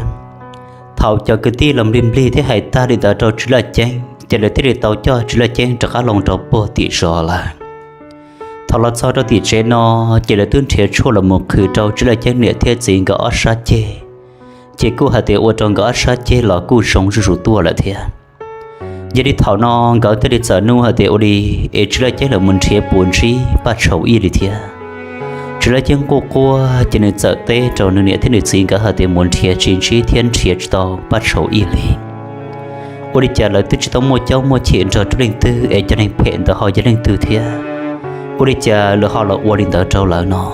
Thaum cov kwv tij los nplig nplig thiab hais tag li ntawd rau Tswv Laj Ceeb ces lawv thiaj li tau coj Tswv Laj Ceeb rov qab los rau puag tim zos lawm. Thaum los txog rau tim tsev no, ces lawv twb nrhiav tshuaj los mus qhwv rau Tswv Laj Ceeb niam thiab txiv nkawd ob sab ceg, ces kuj hais tias ua rau nkawd ob sab ceg los kuj zoo zuj zus tuaj lawm thiab. Yog li thaum no nkawd thiaj li txawm nug hais tias ua li es Tswv Laj Ceeb lawv mus nrhiav puas ntsib Paj Tshau Ib li thiab. Tswv Laj Ceeb quaj quaj ces nws txawm teb rau nws niam thiab nws txiv nkawd hais tias mus nrhiav tsis ntsib thiab nrhiav tsis tau Paj Tshau Ib li. Ua li cas lawv twb tsis tau muaj caub muaj chim nrog rau leej twg es cov neeg phem ntawd ho yog leej twg thiab? Ua li cas lawv ho los ua li ntawd rau lawv no?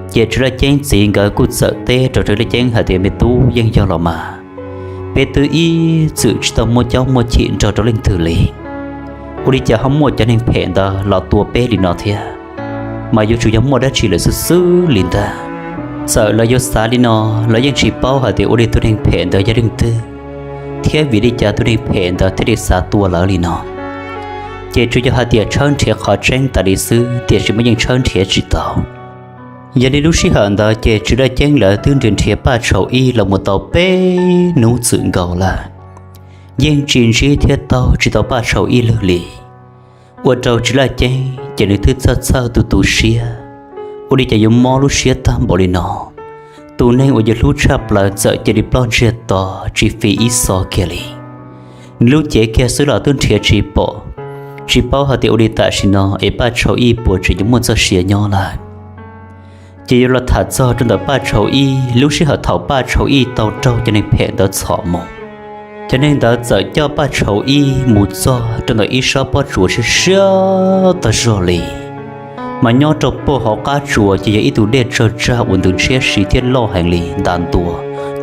Ces Tswv Laj Ceeb txiv nkawd kuj txawm teb rau Tswv Laj Ceeb hais tias me tub, yeej yog los mas, peb twb ib txwm tsis tau muaj caub muaj chim nrog rau leej twg li. Ua li cas ho muaj cov neeg phem ntawd los tua peb li no thiab? Mas yuav tsum yog muaj dab tsi lawm xwb xwb li ntag. Txawm lawv yuav xav li no los yeej tsis paub hais tias ua li tus neeg phem ntawd yog leej twg, thiab vim li cas tus neeg phem ntawd thiaj li xav tua lawv li no. Ces tsuas yog hais tias tshawb nrhiav qhov tseeb tas li xwb tiam sis mas yeej tshawb nrhiav tsis tau. Yog li lub sij hawm ntawd ces Tswv Laj Ceeb lawv twb nrhiav nrhiav Paj Tshau Ib los mus tau peb hnub txwm nkaus lawm, yeej tsis ntsib thiab taug tsis tau Paj Tshau Ib lwg li. Ua rau Tswv Laj Ceeb ces nws twb txhawj txhawj tu tu siab, ua li cas yuav mob lub siab tag npaum li no. Tus neeg uas yus hlub tshaj plaws txawm cia li ploj ntsiag to tsis fi ib xo kiag li. Nws lub cev kiag xwb los twb nrhiav tsis pom, tsis paub hais tias ua li tam sim no es Paj Tshau Ib puas tseem yuav muaj txoj sia nyob lawm. Ces yuav los tham txog rau ntawm Paj Tshau Ib lub sij hawm thaum Paj Tshau Ib tau raug cov neeg phem ntawd txhom mus. Cov neeg ntawd txawm coj Paj Tshau Ib mus txog rau ntawm ib sab pob tsuas siab siab tag zog li, mas nyob rau puag hauv qab tsuas ces yog ib tug dej tsawg tsag uas ntws ntshiab si thiab loj heev li nta ntua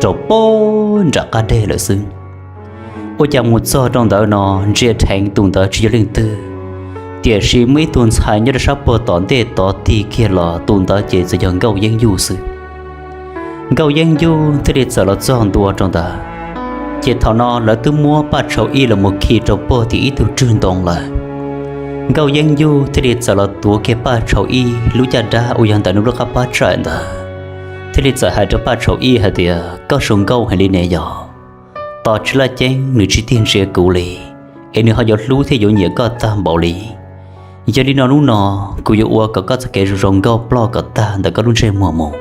rau puag nram qab deg lawm xwb. Ua cas mus txog rau ntawd no ntsia dheev tus ntawd tsis yog leej twg, tiam sis muaj ib tug ntxhais nyob rau sab puag tom ntej tod tig kiag los tus ntawd ces txawm yog Nkauj Yeeb Yuj xwb. Nkauj Yeeb Yuj thiaj li txawm los txog ntua rau ntawd. Ces thaum no lawv twb muab Paj Tshau Ib los mus khi rau puag tim ib tug rwg ntoo lawm. Nkauj Yeeb Yuj thiaj li txawm los tuav kiag Paj Tshau Ib lub caj dab uas yog ntawm nws lub qab pab tsaim ntawd, thiaj li txawm hais rau Paj Tshau Ib hais tias, koj zoo nkauj heev li ne yog? Tos Tswv Laj Ceeb nws tsis tig ntsia kuv li, es nws ho yuav hlub thiab yuav nyiam koj tag npaum li. Yog li no hnub no kuv yuav ua kom koj txoj kev zoo zoo nkauj ploj kom tag ntawm koj lub ntsej muag mus.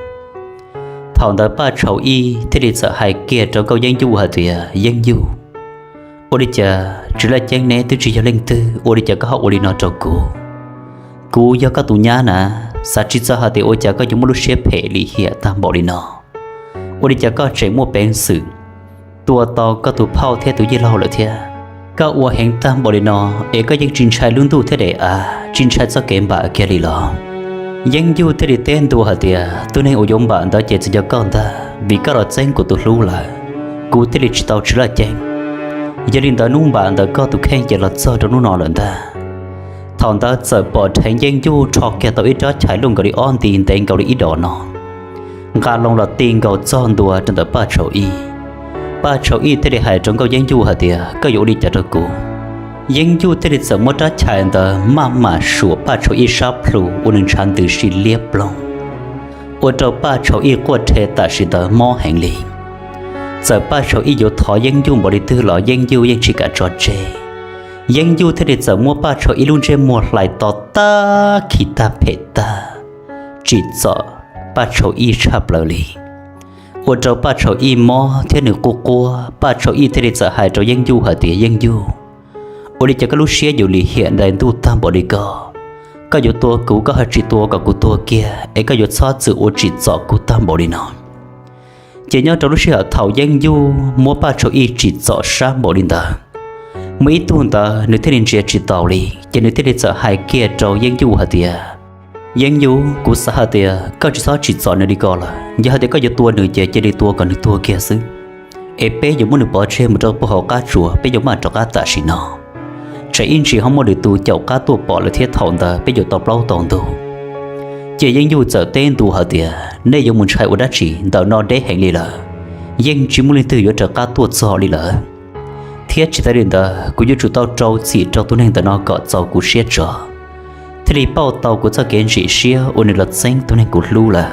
Thaum ntawd Paj Tshau Ib thiaj li txawm hais kiag rau Nkauj Yeeb Yuj hais tias, Yeeb Yuj, ua li cas Tswv Laj Ceeb neb twb tsis yog leej twg, ua li cas koj ho ua li no rau kuv? Kuv yog koj tus nyab na, xav tsis txog hais tias ua cas koj yuav muaj lub siab phem lim hiam tag npaum li no. Ua li cas koj tseem muaj peev xwm tua tau koj tus phauj thiab tus yij laug lawm thiab? Koj ua heev tag npaum li no es koj yeej tsis ntshai lub ntuj thiab daim av, tsis ntshai txoj kev npam kiag li los? Yeeb Yuj thiaj li teb ntua hais tias, tus neeg uas yuav npam ntawd ces txawm yog koj ntag, vim koj los txeeb kuv tus hlub lawm, kuv thiaj li tsis tau Tswv Laj Ceeb. Yog li ntawd hnub npam ntawm koj tus kheej ces los txog rau hnub no lawm ntag. Thaum ntawd txawm pom dheev Yeeb Yuj rho kiag tau ib rab chais luaj nkaus li ob nti ntev nkaus li ib dos no, nqa loo los ti nkaus txog ntua rau ntawm Paj Tshau Ib. Paj Tshau Ib thiaj li hais rau Nkauj Yeeb Yuj hais tias, koj yuav ua li cas rau kuv? Yeeb Yuj thiaj li txawm muab rab chais ntawd maj mam suam Paj Tshau Ib sab plhu uas nws ntshav ntws si liab ploog, ua rau Paj Tshau Ib quaj rhe tam sim ntawd mob heev li. Txawm Paj Tshau Ib yuav thov Yeeb Yuj npaum li twg los Yeeb Yuj yeej tsis kam tso tseg. Yeeb Yuj thiaj li txawm muab Paj Tshau Ib lub ntsej muag hlais to tag, khi tag, phem tag, tsim txom Paj Tshau Ib tshaj plaws li. Ua rau Paj Tshau Ib mob thiab nws quaj quaj, Paj Tshau Ib thiaj li txawm hais rau Yeeb Yuj hais tias, Yeeb Yuj, ua li cas koj lub siab yuav lim hiam ntais ntuj tag npaum li ko? Koj yuav tua kuv koj ho tsis tua kom kuv tuag kiag es koj yuav txhob txwm ua tsim txom kuv tag npaum li no. Ces nyob rau lub sij hawm thaum Yeeb Yuj muab Paj Tshau Ib tsim txom sab npaum li ntawd, muaj ib tug ntawd nws thiaj li ntsia tsis taus li, ces nws thiaj li txawm hais kiag rau Yeeb Yuj hais tias, Yeeb Yuj, kuv xav hais tias koj tsis txhob tsim txom nws li ko lawm. Yog hais tias koj yuav tua nws ces cia li tua kom nws tuag kiag xwb, es peb yuav muab nws pov tseg mus rau puag hauv qab tsuas, peb yuav maj rov qab tam sim no. Tsam ib ntsis ho muaj lwm tus caum qab tuaj pom lawm thiab thaum ntawd peb yuav tau plaub tau ntug. Ces Yeeb Yuj txawm teb ntua hais tias, nej yuav mus ntshai ua dab tsi, ntawm no deb heev li lawm, yeej tsis muaj leej twg yuav raws qab tuaj txog li lawm. Thiab tsis tas li ntawd, kuv yuav tsum tau rau txim rau tus neeg ntawm no kom txaus kuv siab tso, thiaj li pauj tau kuv txoj kev ntsim siab uas nws los txeeb tus neeg kuv hlub lawm.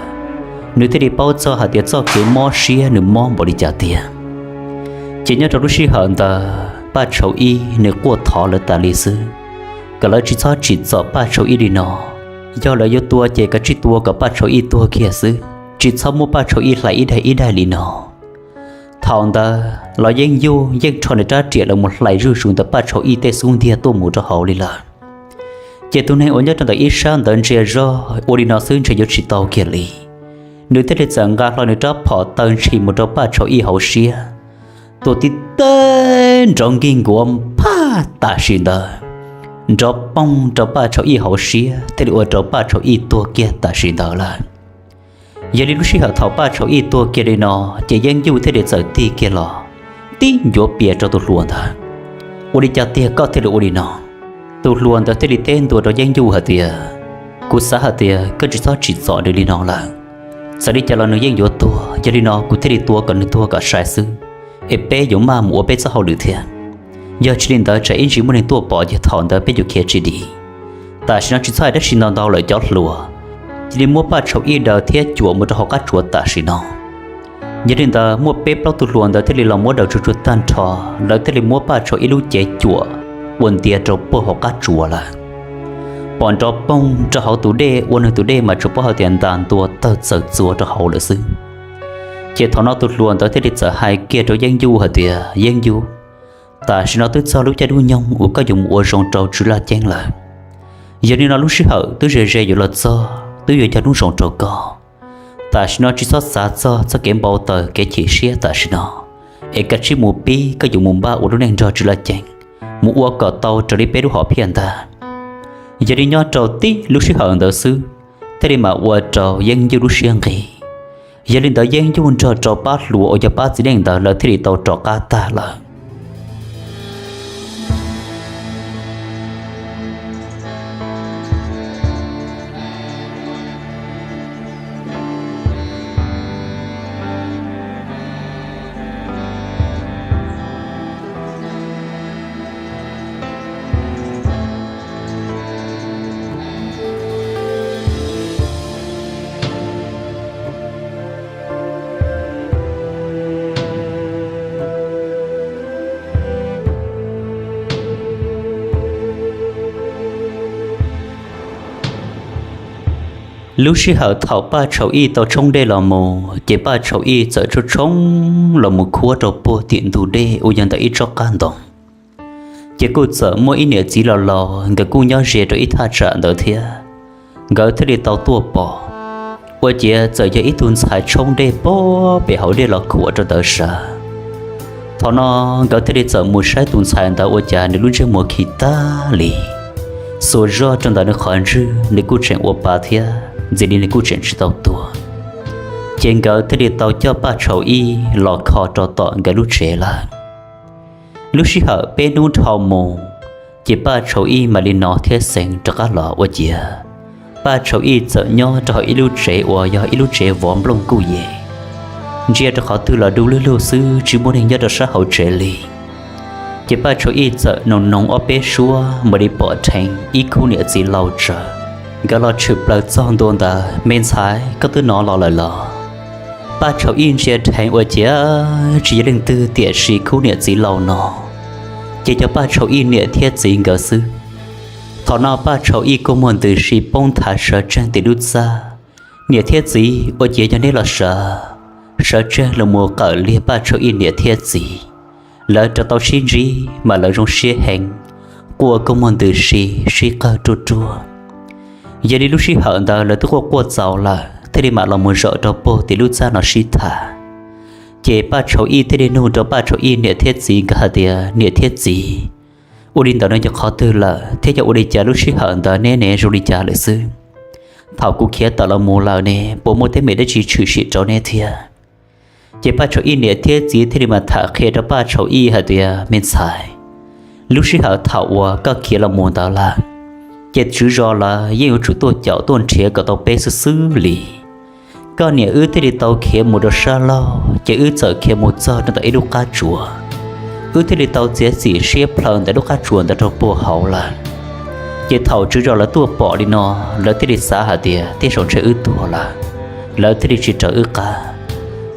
Nws thiaj li paub txog hais tias txoj kev mob siab nws mob npaum li cas tiag. Ces nyob rau lub sij hawm ntawd Paj Tshau Ib nws quaj thov lawv tas li xwb, kom lawv tsis txhob tsim txom Paj Tshau Ib li no. Yog lawv yuav tua ces kav tsij tua kom Paj Tshau Ib tuag kiag xwb, tsis txhob muab Paj Tshau Ib hlais ib daim ib daim li no. Thaum ntawd los Yeej Yuj yeej rho nws rab riam los mus hlais zuj zus ntawm Paj Tshau Ij tej xub ntiag tuaj mus rau hauv li lawm. Ces tus neeg uas nyob rau ntawm ib sab ntawd ntsia zog ua li no xwb ntshe yuav tsis tau kiag li. Nws thiaj li txawm nqa hlo nws rab phom taw ntshis mus rau Paj Tshau Ij hauv siab, tua tib teg nrov nkig nkuav phaj tam sim ntawd, nrov poog rau Paj Tshau Ij hauv siab thiaj li ua rau Paj Tshau Ij tuag kiag tam sim ntawd lawm. Yog li lub sij hawm thaum Paj Tshau Ij tuag kiag li no, ces Yeej Yuj thiaj li txawm tig kiag los tib ncuav pias rau tus hluas ntawd. Ua li cas tiag koj thiaj li ua li no? Tus hluas ntawd thiaj li teb ntua rau Yeej Yuj hais tias, kuv xav hais tias koj tsis txhob tsim txom nws li no lawm. Txawm li cas los nws yeej yuav tuag, yog li no kuv thiaj li tua kom nws tuag kom sai xwb, es peb yuav maj mus ua peb txoj hauj lwm thiab. Yog tsis li ntawd tsam ib ntsis muaj neeg tuaj pom ces thaum ntawd peb yuav khiav tsis dim. Tam sim no tsis txhob hais dab tsi ntau ntau lawm cov hluas, cia li muab Paj Tshau Ij daws thiab cuam mus rau hauv qab tsuas tam sim no. Yog li ntawd muaj peb plaub tug hluas ntawd thiaj li los muab daws tsuag tsuag tag nrho, lawv thiaj li muab Paj Tshau Ij lub cev cuam ua ntias rau puag hauv qab tsuas lawm. Pom nrov poog rau hauv tus dej ua nws tus dej mas tsuas paub hais tias ntas ntua tawg txawm txuas rau hauv lawm xwb. Ces thaum no tus hluas ntawd thiaj li txawm hais kiag rau Yeej Yuj hais tias, Yeej Yuj, tam sim no twb txog lub caij lub nyoog uas koj yuav mus ua zoo rau Tswv Laj Ceeb lawm. Yog li no lub sij hawm twb ze ze yuav los txog, twb yuav yog hnub zoo rau koj. Tam sim no tsis txhob xav txog txoj kev npau taws kev chim siab tam sim no, es kav tsij mus pib koj yuav mus npaj ua lub neej nrog Tswv Laj Ceeb, mus ua kom tau raws li peb lub hom phiaj ntag. Yog li nyob rau tib lub sij hawm ntawd xwb, thiaj li mam ua rau Yeej Yuj lub siab nqig. Yog li ntawd Yeej Yuj nrog rau pab hluas uas yog pab txiv neej ntawd lawv thiaj li tau rov qab tag lawm. Lub sij hawm thaum Paj Tshau Ij tau tshoob dej los mus ces Paj Tshau Ij txawm tshoob tshoob los mus khuab rau puag tim ntug dej uas yog ntawm ib tsob qab ntoo. Ces kuj txawm muaj ib niam txiv laus laus nkawd kuj nyob ze rau ib thaj tsam ntawd thiab, nkawd thiaj li tau tuaj pom. Ua ciav txawm yog ib tug ntxhais tshoob dej puag pem hauv dej los khuam rau ntawd sawv. Thaum no nkawd thiaj li txawm mus saib tus ntxhais ntawd ua cas nws lub ntsej muag khi tag li, xuas zog rau ntawm nws qhov ntswg nws kuj tseem ua pa thiab ntxim li nws kuj tseem tsis tau tuag. Ces nkawd thiaj li tau coj Paj Tshau Ij los kho rau tom nkawd lub tsev lawm. Lub sij hawm peb hnub dhau mus, ces Paj Tshau Ij mam li no thiab xeev rov qab los ua ciav Paj Tshau Ij txawm nyob rau hauv ib lub tsev uas yog ib lub tsev vov nplooj kuj yem, ntsia rau qhov twg los du lug lug xwb tsis muaj neeg nyob rau sab hauv tsev li. Ces Paj Tshau Ij txawm noog noog ob peb suab mam li pom dheev ib khub niam txiv laus tsawv, nkawd los tshwm plaws txog ntua ntawd, me ntxhais koj twb no los lawm los? Paj Tshau Ij ntsia dheev ua ciav tsis yog leej twg tiam sis khub niam txiv laus no ces yog Paj Tshau Ij niam thiab txiv nkawd xwb. Thaum no Paj Tshau Ij kua muag ntws si poob nthav sawv tsees tim lub txaj. Niam thiab txiv ua ciav yog neb los sawv. Sawv tsees los mus qawm liag Paj Tshau Ij niam thiab txiv, lawv rov tau sib ntsib mas lawv zoo siab heev, quaj kua muag ntws si sib qawg ruaj ruaj. Yog li lub sij hawm ntawd lawv twb quaj quaj txaus lawm thiaj li mam los mus zaum rau puag tim lub txaj no sib tham. Ces Paj Tshau Ij thiaj li nug rau Paj Tshau Ij niam thiab txiv nkawd hais tias, niam thiab txiv, ua li ntawd no yog qhov twg lawm thiab yog ua li cas lub sij hawm ntawd neb ne zoo li cas lawm xwb? Thaum kuv khiav tawm los mus lawm ne puas muaj teeb meem dab tsi tshwm sim rau neb thiab? Ces Paj Tshau Ij niam thiab txiv thiaj li mas tham qhia rau Paj Tshau Ij hais tias, me ntxhais, lub sij hawm thaum uas koj khiav los mus ntawd lawm, ces tswv zos lawv yeej yuav tsum tuaj caum tuaj nrhiav kom tau peb xwb xwb li. Koj niam wb thiaj li tau khiav mus rau sab laug, ces wb txawm khiav mus txog rau ntawm ib lub qab tsuas. Wb thiaj li tau txiav txim siab plhaw ntawm lub qab tsuas ntawd rau puag hauv lawm. Ces thaum tswv zos lawv tuaj pom li no, lawv thiaj li xav hais tias tej zaum ntshe wb tuag lawm, lawv thiaj li tsis raws wb qab.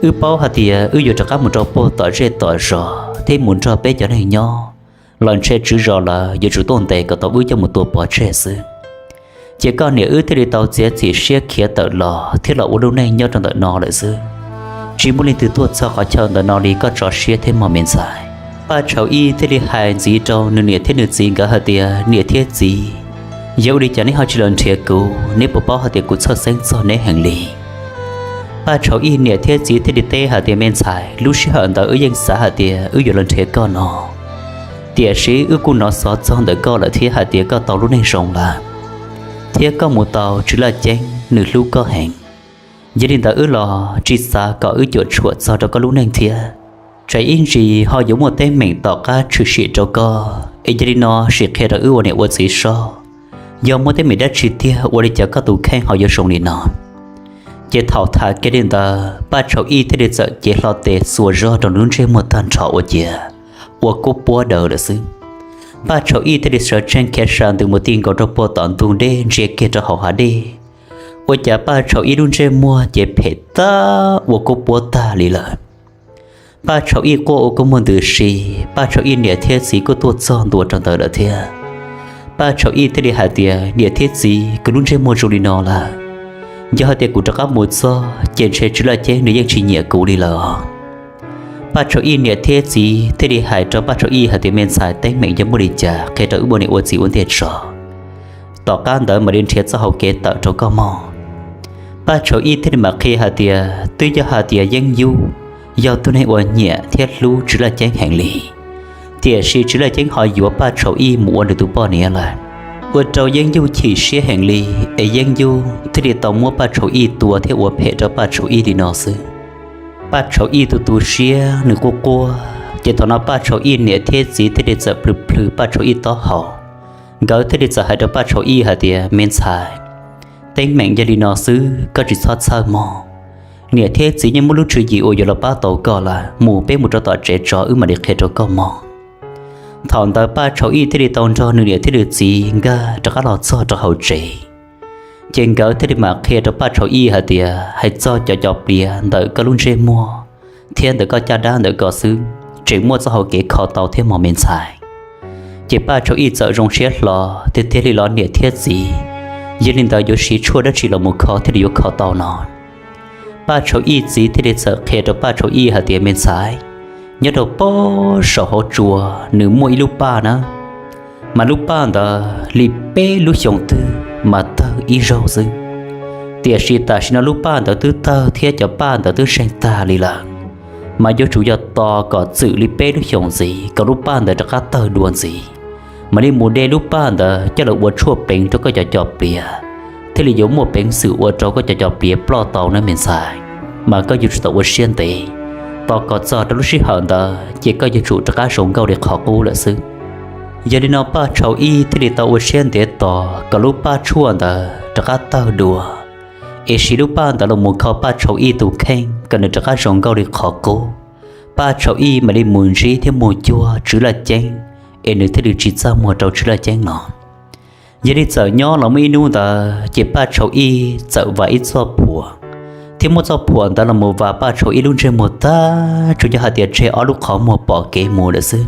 Wb paub hais tias wb yuav rov qab mus rau puag tom zej tom zos thiab mus nrog peb cov neeg nyob, los ntshe tswv zos lawv yuav tsum tuaj ntes kom tau wb coj mus tua pov tseg xwb. Ces koj niam wb thiaj li tau txiav txim siab khiav tawm los thiab los ua lub neej nyob rau ntawm no lawm xwb. Tsis muaj leej twg tuaj txog qhov chaw ntawm no li, koj tso siab thiab mog me ntxhais. Paj Tshauv Ib thiaj li hais ntxiv rau nws niam thiab nws txiv nkawd hais tias, niam thiab txiv, yog ua li cas neb ho tsis los nrhiav kuv? Neb puas paub hais tias kuv txhawj xeeb txog neb heev li? Paj Tshauv Ib niam thiab txiv thiaj li teb hais tias, me ntxhais, lub sij hawm ntawd wb yeej xav hais tias wb yuav los nrhiav koj no, tiam sis wb kuj hnov xov txog ntawm koj lawm thiab hais tias koj tau lub neej zoo lawm, thiab koj mus tau Tswv Laj Ceeb nws hlub koj heev. Yog li ntawd wb los tsis xav kom wb cuam tshuam txog rau koj lub neej thiab. Tsam ib ntsis ho yuav muaj teeb meem tom qab tshwm sim rau koj, es yog li no sim qhia rau wb ua niam ua txiv saib, yog muaj teeb meem dab tsi tiag ua li cas koj tus kheej ho yuav zoo li no? Ces thaum tham kiag li ntawd Paj Tshauv Ib thiaj li txawm cev hlo tes xuas zog rau nws lub ntsej muag tag nrho ua ciav ua kub puab daws lawm xwb. Paj Tshauv Ib thiaj li sawv tsees khiav sa ntws mus ti nkaus rau puag tom ntug dej ntsia kiag rau hauv hav dej. Ua cas Paj Tshauv Ib lub ntsej muag ces phem tag ua kub puab tag li lawm. Paj Tshauv Ib quaj ua kua muag ntws si, Paj Tshauv Ib niam thiab txiv kuj tuaj txog ntua rau ntawd lawm thiab. Paj Tshauv Ib thiaj li hais tias, niam thiab txiv, kuv lub ntsej muag zoo li no lawm, yog hais tias kuv rov qab mus txog ces ntshe Tswv Laj Ceeb nws yeej tsis nyiam kuv li lawm. Paj Tshauv Ib niam thiab txiv thiaj li hais rau Paj Tshauv Ib hais tias, me ntxhais, teeb meem yog muaj li cas qhia rau wb ua niam ua txiv ua ntej tso, tom qab ntawd mam li nrhiav txoj hau kev tawm rau koj mog. Paj Tshauv Ib thiaj li mam qhia hais tias, twb yog hais tias Yeeb Yub yog tus neeg uas nyiam thiab hlub Tswv Laj Ceeb heev li, tiam sis Tswv Laj Ceeb ho yuav Paj Tshauv Ib mus ua nws tus poj niam lawm, ua rau Yeeb Yub chim siab heev li, es Yeeb Yub thiaj li tau muab Paj Tshauv Ib tua thiab ua phem rau Paj Tshauv Ib li no xwb. Paj Tshauv Ib tu tu siab nws quaj quaj, ces thaum no Paj Tshauv Ib niam thiab txiv thiaj li txawm plhws plhws Paj Tshauv Ib taub hau. Nkawd thiaj li txawm hais rau Paj Tshauv Ib hais tias, me ntxhais, teeb meem yog li no xwb, koj tsis txhob txhawj mog. Niam thiab txiv yeej muaj lub tswv yim uas yuav los pab tau koj lawm, mus peb mus rau tom tsev tso wb mam li qhia rau koj mog. Thaum ntawd Paj Tshauv Ib thiaj li tau nrog nws niam thiab nws txiv nkag rov qab los txog rau hauv tsev. Ces nkawd thiaj li mam qhia rau Paj Tshauv Ib hais tias, hais txog cov cov pliav ntawm koj lub ntsej muag thiab ntawm koj caj dab ntawm ko xwb, tseem muaj txoj hau kev kho tau thiab mog me ntxhais. Ces Paj Tshauv Ib txawm zoo siab hlo tiag tiag li los niam thiab txiv, yog li ntawd yuav siv tshuaj dab tsi los mus kho thiaj li yuav kho tau no? Paj Tshauv Ib txiv thiaj li txawm qhia rau Paj Tshauv Ib hais tias, me ntxhais, nyob rau pem saum hauv tsua nws muaj ib lub paj na, mas lub paj ntawd li peb lub xyoos twg mas tawg ib zaug xwb. Tiam sis tam sim no lub paj ntawd twb tawg thiab cov paj ntawd twb zeeg tag li lawm, mas yuav tsum yog tos kom txwm li peb lub xyoos ntxiv kom lub paj ntawd rov qab tawg dua ntxiv, mam li mus de lub paj ntawd coj los ua tshuaj pleev rau koj cov cov pliav, thiaj li yuav muaj peev xwm ua rau koj cov cov pliav ploj tau nawb me ntxhais. Mas koj yuav tsum tau ua siab ntev, tos kom txog rau lub sij hawm ntawd ces koj yuav tsum rov qab zoo nkauj li qhov qub lawm xwb. Yog li no Paj Tshauv Ib thiaj li tau ua siab ntev tos kom lub paj tshuaj ntawd rov qab tawg dua, es siv lub paj ntawd los mus kho Paj Tshauv Ib tus kheej kom nws rov qab zoo nkauj li qhov qub. Paj Tshauv Ib mam li mus ntsib thiab mus cuag Tswv Laj Ceeb, es nws thiaj li tsis txaj muag rau Tswv Laj Ceeb no. Yog li txawm nyob los muaj ib hnub ntawd ces Paj Tshauv Ib txawm vam ib txoj phuam, thiab muab txoj phuam ntawd los mus vam Paj Tshauv Ib lub ntsej muag tag tsuas yog hais tias tseg ob lub qhov muag pom kev mus lawm xwb.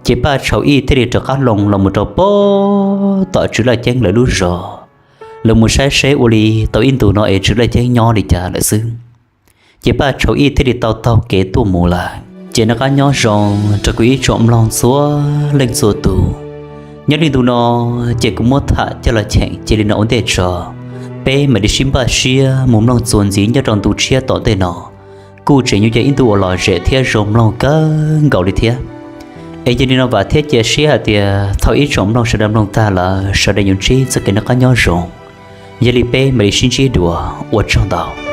Ces Paj Tshauv Ib thiaj li rov qab loo los mus rau pem tom Tswv Laj Ceeb lawv lub zos, los mus saib seb ua li tau ib ntus no es Tswv Laj Ceeb nyob li cas lawm xwb. Ces Paj Tshauv Ib thiaj li tau taug kev tuaj mus lawm. Ces noj qab nyob zoo rau kuv ib tsoom mloog txhua leej txhua tus. Nyob li ntu no ces kuv muab tham coj los cheem cia li no ua ntej tso, peb mam li sib npaj siab mus mloog txuas ntxiv nyob rau ntu tshiab tom ntej no. Kuj tseem yuav yog ib ntu uas lom zem thiab zoo mloog kawg nkaus li thiab. Es yog li no vam thiab cia siab hais tias thaum ib tsoom mloog sawv daws mloog tag lawm sawv daws yuav ntsib txoj kev noj qab nyob zoo. Yog li peb mam li sib ntsib dua, ua tsaug ntau.